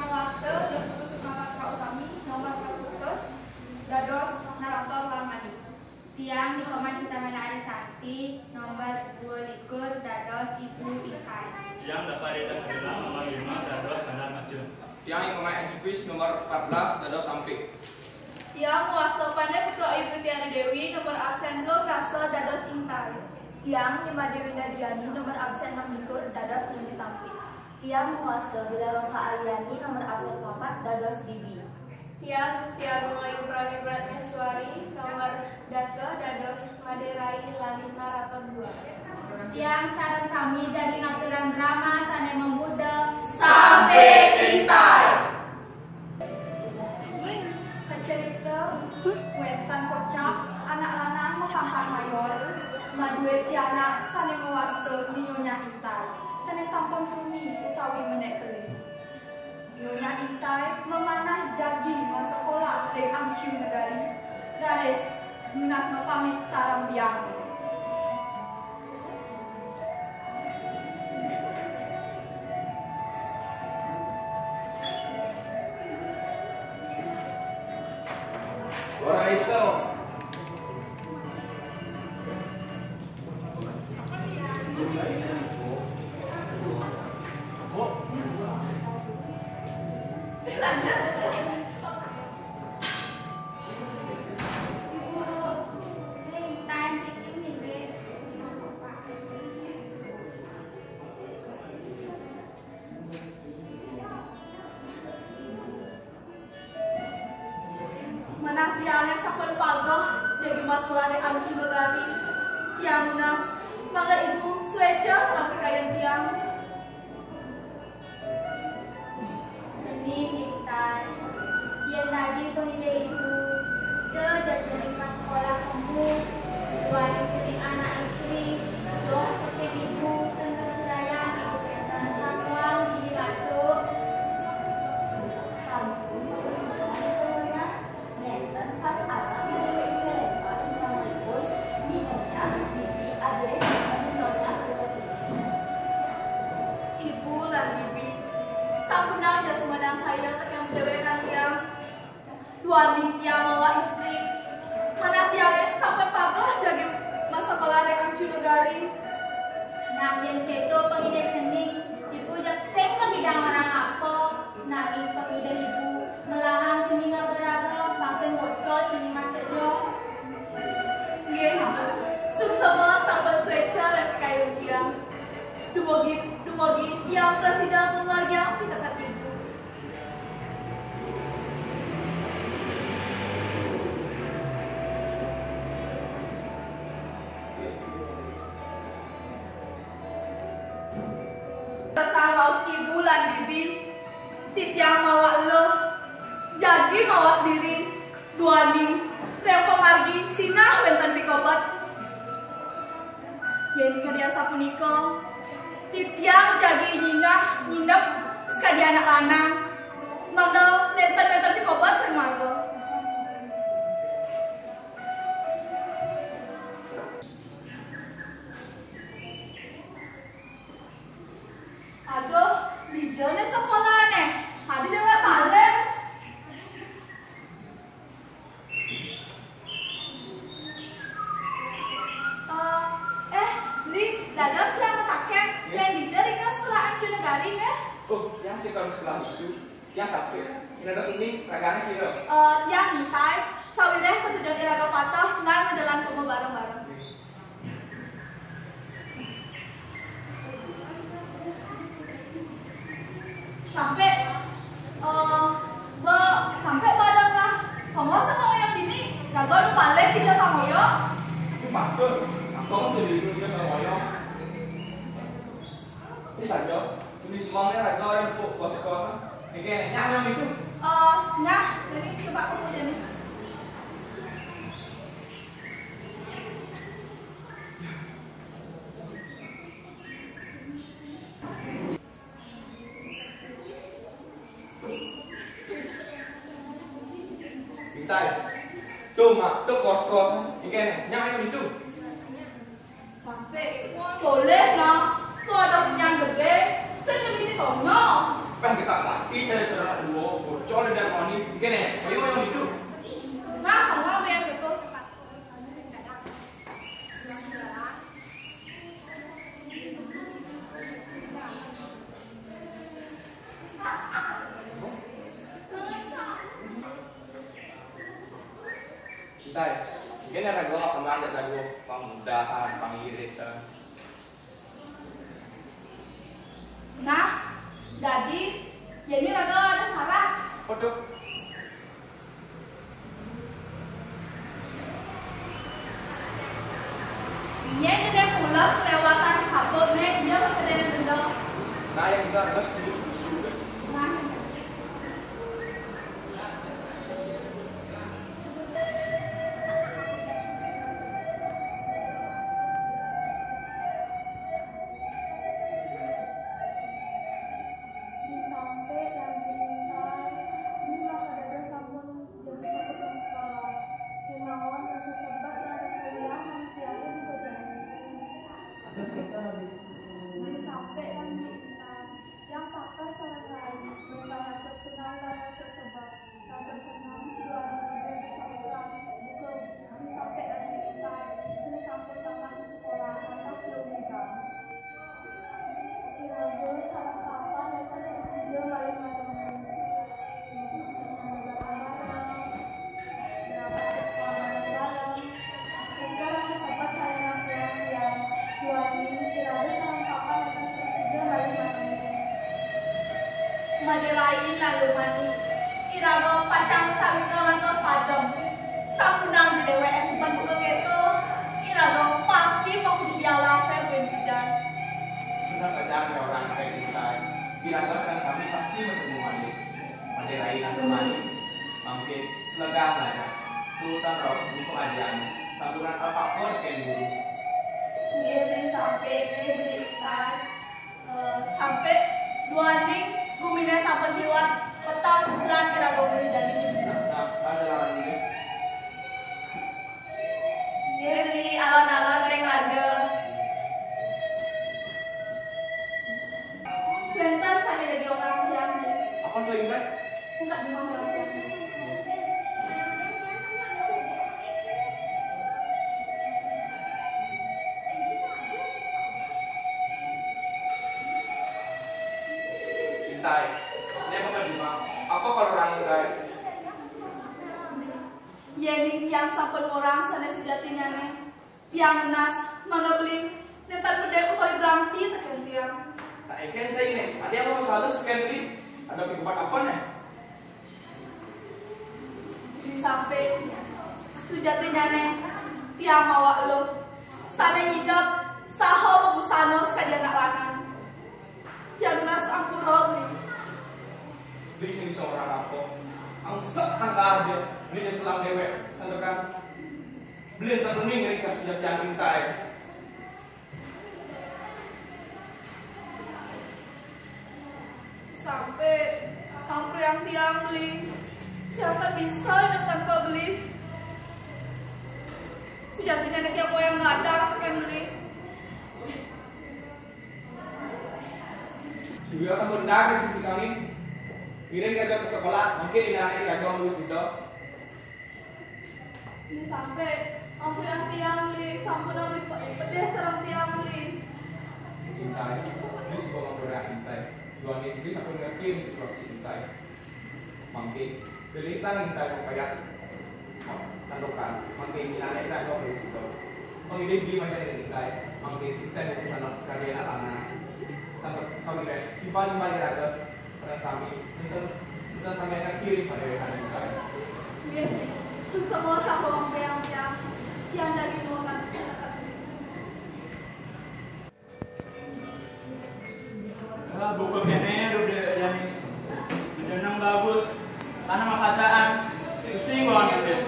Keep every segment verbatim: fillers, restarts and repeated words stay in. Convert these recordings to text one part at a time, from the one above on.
Wasta, Putu Sukma Patra Utami, nomor empat ratus, dados narator lan manik. Tiang Nikoman Citamena Arisanti, nomor dua likur, dados Ibu Intai. Tiang Davarita Kabela, nomor lima, dados Bandar Maju. Tiang Imam Ensuvis, nomor empat belas, dados Sampik. Tiang Wasta Pandai Putra Ayu Pritiani Dewi, nomor absen telung dasa, dados Intai. Tiang Nima Dewi Nadriani, nomor absen enam likur, dados Nuni Sampik. Tiang Wasta Bila Rosa Aliani, nomor absen papat, dados Bibi. Tiang Gusti Agung Ayu Prami Pratnya Suari, nomor dasa, dados Made Rai lan narator dua. Tiang sareng sami jagi ngaturang drama sane mamurda Sampik Intai. Kacarita, wenten kocap anak lanang mapangkat mayor, madue pianak sane mawasta Ni Nyonya Intai, sane sampun tuni utawi menek kelih. Nyonya Intai mamanah jagi masekolah ring Amciu Negari, raris nunas mapamit sareng biang. Ora iso. Manah tiange sampun pageh jagi masekolah ring Amciu Negari, tiang nunas mangda ibu sueca sareng pikayun tiang. Cening Intai, yen dadi pangidih ibu, da jejeh ring pasekolah kemu, duaning cening anak istri, joh tekén ibu, ten kasidayang ibu kenten pamuang dini masuk. Sampun, sampun, Nyonya. Nenten pas acara minggu Isi Lenpas, menawi pun, Ni Nyonya, Bibi, Ade, Ni Nyonya, Putu Tini. Ibu lan Bibi, sampunang ja sumedang saya tekén padewekan tiang. Duaning tiang mawa istri, manah tiange sampun pageh jagi masekolah ring Amciu Negari. Nah, yen keto pangidih cening, ibu jeg sing makidang marang apa, nanging pangidih ibu, melahang cening aba-aba, pang sing bocor cening masuk jero. Nggih, Ibu. Suksma sampun sueca ring pikayun tiang. Dumugi, dumugi tiang prasida ngamargiang piteket ibu. Sang raos ibu lan bibi, titiang mawa eluh, jagi mawas diri, duaning ring pamargi sinah wenten pikobet. Yen kadi asapunika, titiang jagi nyinggah nyinggep sakadi anak lanang, mangda nenten wenten pikobet ring marga. Aduh, dija né sekolahé? Adi déwék balik. Eh, eh, Li, dados tiang mataken, yén dija ring sekolah Amciu Negari, nggih? Oh, tiang sing karo sekolah itu. Tiang Sampik. Yen dados ugi, ragané sira? Eh, tiang Intai, sawiréh tetujon iraga pateh, nang majalan kema bareng-bareng. Sampik, eh, ba, Sampik ba dong lah. Kamu sama oyong dini, raga nu paling tidak kamu yo. Aku patut, aku masih bingung dia kamu yo. Wis aja, tumis wonge raga ora empuk kos-kosan. Nggih, nyak mriki. Eh, nah, ini coba aku jadi. Intai. Tuh, Mak, tuh kos-kosan. Nggih, nyak mriki. Sampik, tolih nah, to ada punyan gedé, sing ngisi tono. Pén ketak lagi cari terus. Tay, gini raga makan aja lagu pangmudahan, pangiritan. Nah, jadi, jadi raga ada syarat. Waduh. Nyai jadi pulas lewatan sabut, nek dia berkedai denda. Nah, yang kita harus setuju, setuju, kan? Nah, Madelain lalu mani. Iraga pacang sawitra ngantos padem. Sampunang jedewek esempen buka keto. Iraga pasti makudu biala saya buin bidan. Benar saja ada orang kayak kita. Iraga sareng sami pasti menemu mani. Madelain lalu mani. Mangkin selegang aja. Turutan raos buku ajian. Sampunang apa-apa deken guru. Nggih, sampai nggih, Beli Intan. Eh, sampai duaning gumine sampun liwat petang bulan kira gumine jani. Nah, nah, ada larang ini. Nggih, Beli, alon-alon ring raga. Wenten sane lagi orang yang apa tuh, Intan? Buka jumlah rahasia. Intai, ini apa tadi, Mak? Apa kalau orang Intai? Yening tiang sampun orang sane sejatinyane, tiang nunas mangga Beli nenten medek utawi berarti teken tiang. Tak eken saya ini, ada yang mau salus teken Beli? Ada kehidupan apa nih? Disamping sujatinyane tiang mawa eluh sane nyidep saha mabusana sakadi anak lanang. Tiang nunas ampura, Beli. Beli sing bisa ora rampung. Angsek angka aja, Beli nyeselang dewek, sandekan Beli enten uning ring kasujatian Intai. Sampai ampuriang tiang, Beli. Tiang tak bisa hidup tanpa Beli. Sejatinya anak tiang yang gadang kan, Beli. Sudah sampun dah sisi kami. Ngiring kerja ke sekolah, mungkin ini anak kerja ngurus itu. Ini sampai ampuriang tiang, Beli. Sampun Beli pe-, pedih sareng tiang, Beli. Intai, ini suka ampuriang Intai. Duaning Beli sampun ngerti situasi Intai. Mangkin, gelisang Intai mapayas sandokan. Mangkin, inane Intai kok Beli suka. Pangidih Beli macam Intai. Mangkin, Intai bisa nas sekali anak lanang. Sampai, sampai, tiba-tiba iraga sareng sami, enten, enten sami akan kiring pada hari ini. Nggih, suksma sampun tiang, tiang, tiang jagi nuwun. Ah, buka kene, duh, Dek Yani. Jeneng bagus, tanah makacaan, pusing banget, Des.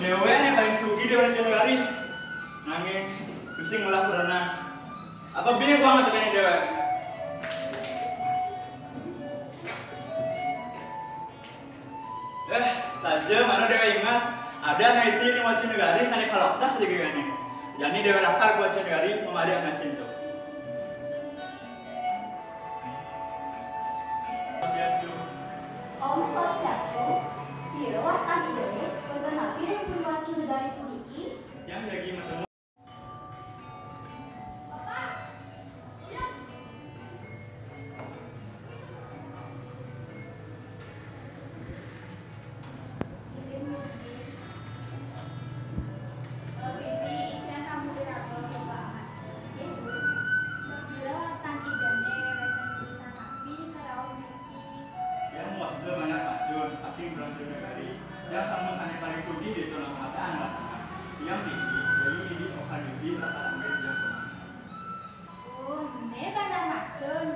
Dewek ne paling sugih di Negari. Nanging, pusing malah corona. Apa bingung banget kene dewek? Eh, saja mana dewek ingat, ada anak istri ring Wacu Negari sane kaloktak jegegane. Jani dewek lakar ka Wacu Negari mamadi anak istri tu. Om Swastiastu, sira wastan Ida, wonten napi ring Puri Wacu Negari puniki? Yang lagi matemu. Tiang sampun sané paling sugih di tulang kacamatan. Tiang Bibi, jadi Bibi okan Bibi latar anggén tiang tulang. Oh, né bana macun,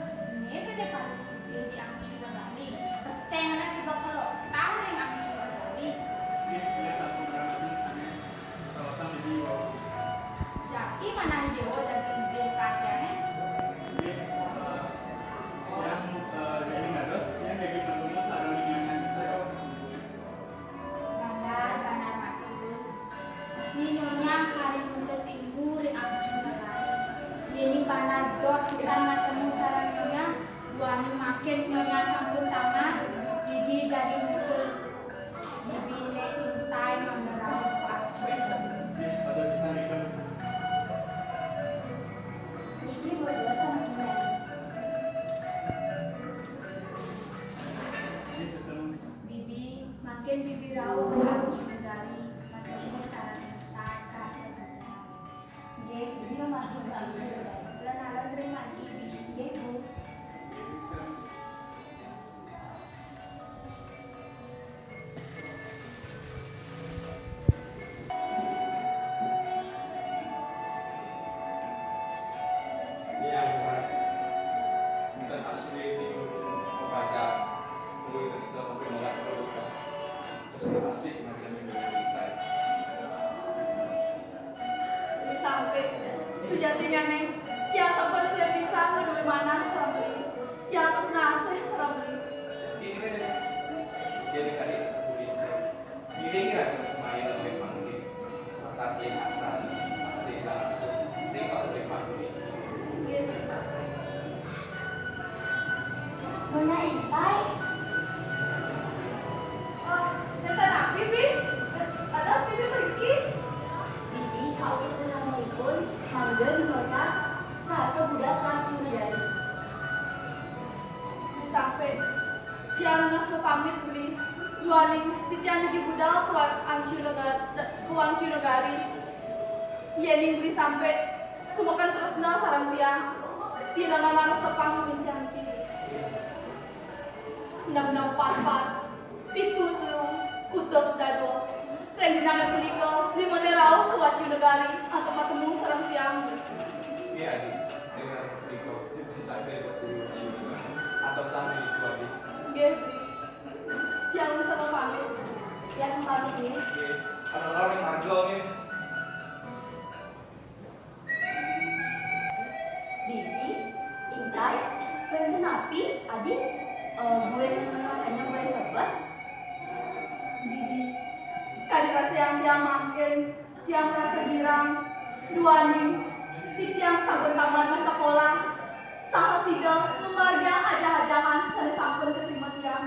né bana paling sugih di Angcur Negari. Pesengan sebab kelotah ring Angcur Negari. Nggih, tiang sampun ngramatin sané kawasan Bibi wau. Jati manah déwa jagi idih katiané? Nggih, eh, tiang, eh, jagi dados, tiang jagi bertemu sareng Nyonya Intai. Bandar, bandar macun. Ni Nyonya kari muda timu ring Angcur Negari. Yéning bandar dot pisan matemu sareng Nyonya, duaning mangkin Nyonya sampun tamat, Bibi jagi mutus. Bibi né Intai mangda rauh ka Angcur. Nggih, pada pisan, Ibu. Niki boten sami. Nggih, sami. Bibi, mangkin Bibi rauh ka Angcur Negari, matemu sareng Intai saha sadurunge. Nggih, Bibi mamargi ka Angcur Negari. Alon-alon ring margi, Bibi. Nggih, Bu. Ini yang bukan, bukan asli di Pacar. Kuwi tresna sampai malah terus. Terus asik macam ini kita. Sampai sujatinnyané, tiang sampun sué pisan madué manah sareng beli. Tiang tresna asih sareng beli. Jadi kali sepuluh. Ngiring raga semaya oleh panggih. Atas yang asal, asih langsung, ring oleh panggih. Nggih, Pak. Nona Intai. Oh, nenten napi, Pi? Adas Bibi mriki? Bibi, kawis punamonipun, mangda dumodak, sahasa budal Kacil Negari. Sampai tiang nunas pamit beli, duaning titiang niki budal ka Wa-, Angcur Negari, ka Angcur Negari. Yéning beli sampai sumeken tresna sareng tiang, pirengang resepang ring tiang niki. Enam enam empat empat, pitu telu, kutus dadua. Ring dinané punika, limané rauh ka Wacu Negari antuk matemu sareng tiang. Nggih, Adi. Ring dinané punika, sitaké ka Wacu Negari. Antos sami, Adi. Nggih, Bli. Tiang nunas pamit. Tiang pamit, nggih. Nggih. Pada ring marga, nggih. Bibi, Intai, wénten napi, Adi? Eh, buin makanya buin sebet? Bibi, kadi rasa yang tiang mangkin, tiang merasa girang, duaning, titiang sampun tamat masekolah, saha sida ngamargiang ajah-ajahan sané sampun katrima tiang.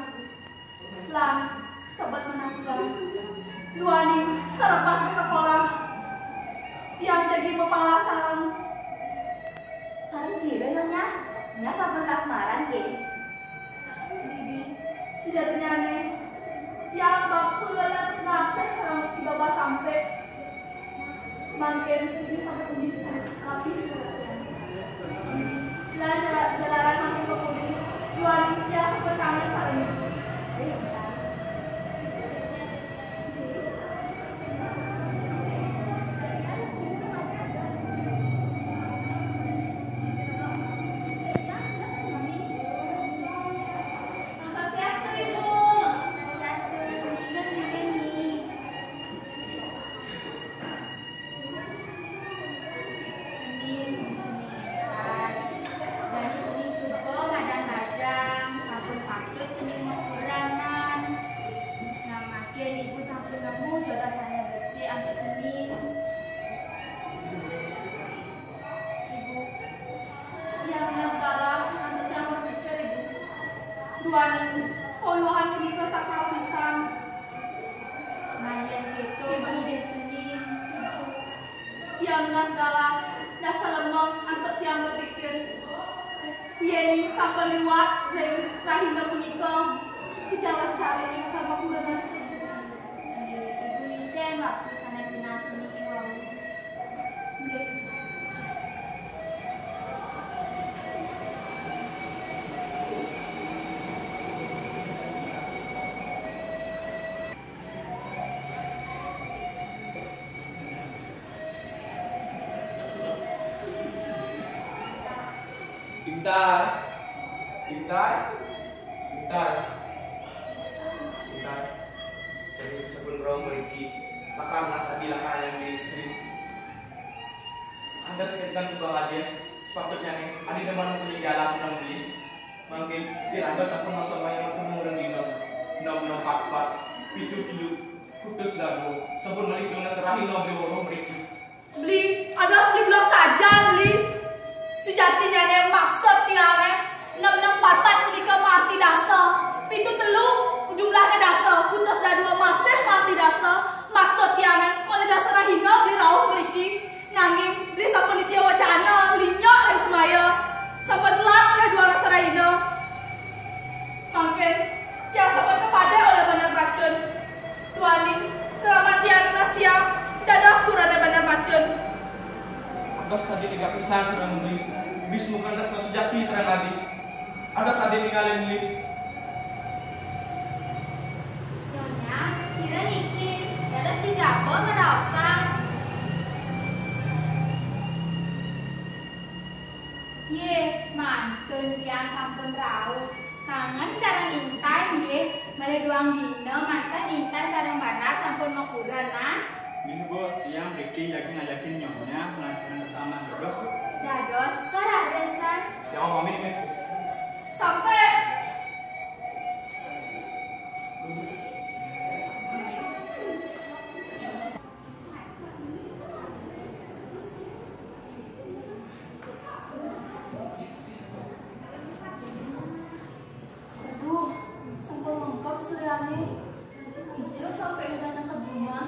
Lan sebet menantian. Duaning selepas sekolah, tiang jagi mapala sareng. Sareng sira, Nyonya? Nya sampun kasmaran, nggih? Bibi, sujatinnyané, tiang bakula lan tresna asih sareng I Babah Sampe. Mangkin Bibi sampai ugi sami rabi sareng tiang. Lan jala-, jalaran mangkin pepuni, duaning tiang sampun kangen sareng Bibi. Swastiastu, Ibu. Swastiastu, Ibu. Inggih, inggih, Nyi. Cening, cening. Jani cening suba madang bajang, sampun patut cening makurenan. Nah, mangkin ibu sampun nemu jodoh sané becik antuk cening. Ibu, tiang nunas galah antuk tiang mapikir, Ibu. Duaning, pawiwahan punika sakral pisan. Nah, yén kéto, Ibu, idih cening. Tiang nunas galah, dasar lemeng antuk tiang mapikir. Yén sampun liwat ring rahina punika, titiang wénten cari karma kurenan. Ibu icén waktu sané nunas cening wau. Nggih. Intai, Intai, Intai, Intai. Jadi sampun rauh mriki, maka ngrasa bilakanan listrik. Anda sekitar sebelah dia, sepatutnya nih, adi demen punya jalan senang beli. Mangkin, pirangga sampun masa maya matemu ring dina. Nom-nom pat-pat, pitu telu, kutus dadua, sampun malih tunas rahina beli weruh mriki. Beli, aduh, beli belum saja, beli. Sujatinya nih maksud tiangnya. Nom-nom pat-pat punika marti dasa. Pitu telu, jumlahnya dasa. Kutus dadua masih marti dasa. Maksud tiangnya, malih dasa rahina beli rauh mriki. Nanging, beli sampun nitya wacana, linyok ring semaya. Sampun telat oleh dua dasa rahina. Mangkin, tiang sampun kapadek oleh Bandar Macun. Duaning, keramat tiang nunas tiang, dados kurane Bandar Macun. Ados saja tiga pisan sareng beli, beli sumukan tresna sujati sareng adi. Ados saja ningalin beli. Nyonya, sira niki, dados dijaba meraosan. Yeh, mantun tiang sampun rauh. Kangen sareng Intai nggih, malih duang dina manten Intai sareng Bandar sampun makurenan. Nggih, Bu, tiang mriki jagi ngajakin Nyonya melancurang ke taman dados, Bu. Dados, kararesan. Tiang pamit nggih. Sampai. Aduh, sampun lengkap suryane. Ijo sampai udah nangkep bunga.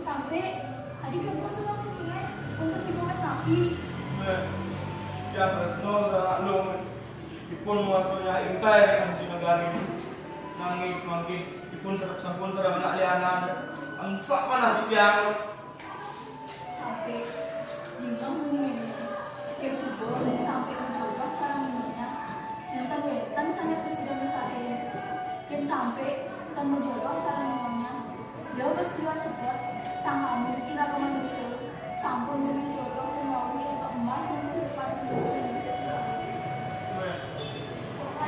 Sampai, adi kan kosong waktu ini, untuk dibawa napi. Mbak, jangan resno, udah maklum. Ipun muasanya Intai kan di negari. Nangis, mangkin, ipun serap sampun serap anak lianan. Angsak mana di tiang. Sampai, dina wengi, yen suba sampai majodoh sareng nyonya, enten wenten sane prasida misahin. Yen sampai ten majodoh sareng nyonya, jauh wis kuat sebet, sangkane ira manusa, sampun muni jodoh ten wau ing emas lan kehidupan.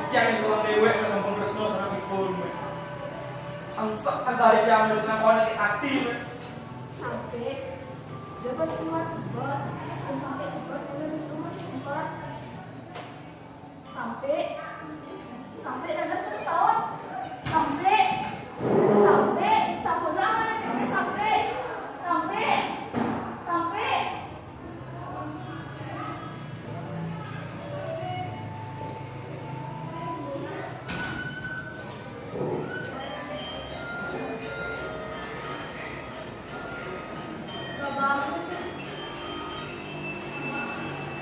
Iki ane salah dewek wis sampun tresno sareng ipun. Angsak negari yang wis ngakoni ati. Sampai, dia pas kuat sebet, dan sampai sebet, dia itu masih sempat. Sampai, sampai, dan terus saut. Sampai, sampai, sampun lama, sampai, sampai, sampai. Babang,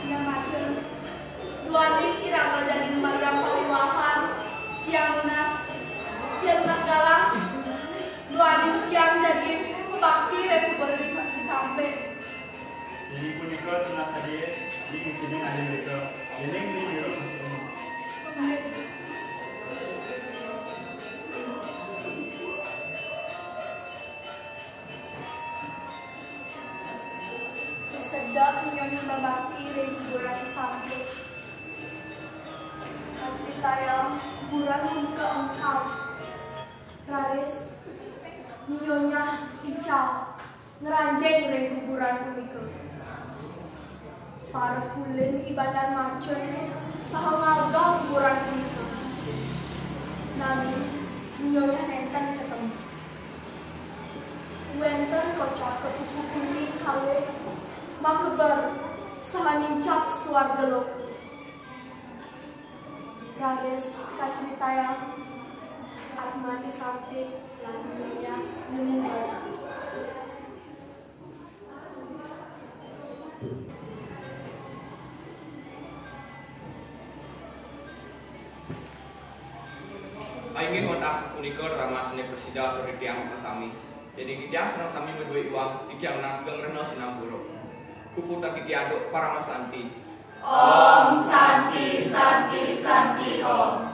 Ida Macun, duaning kirang jagi numbaliang pawiwahan, tiang nunas, tiang nunas galang, duaning tiang jagi bakti ring kubur di sampai. Inggih punika tunas sadaya, inggih ngicening adi mrika, dening Ri Biru Masih Enom. Sedek nyonya babakti ring kuburan sampit. Kacritayang kuburan punika engkal. Raris, nyonya ical ngranjing ring kuburan punika. Para kulin I Bandar Macun saha ngalgah kuburan punika. Nanging nyonya nenten ketemu. Wenten kocap kepuku kuning kalih makeber saha nincap suarga loka. Raris kacritayang atmane sampit lan nyonya nemu. Inggih wantah sapunika drama sane prasida atur titiang makasami. Yadi titiang sareng sami madue iwang, titiang nunas geng rena sinampura. Puputang titiang duk parama santi. Om Santi, Santi, Santi, Om.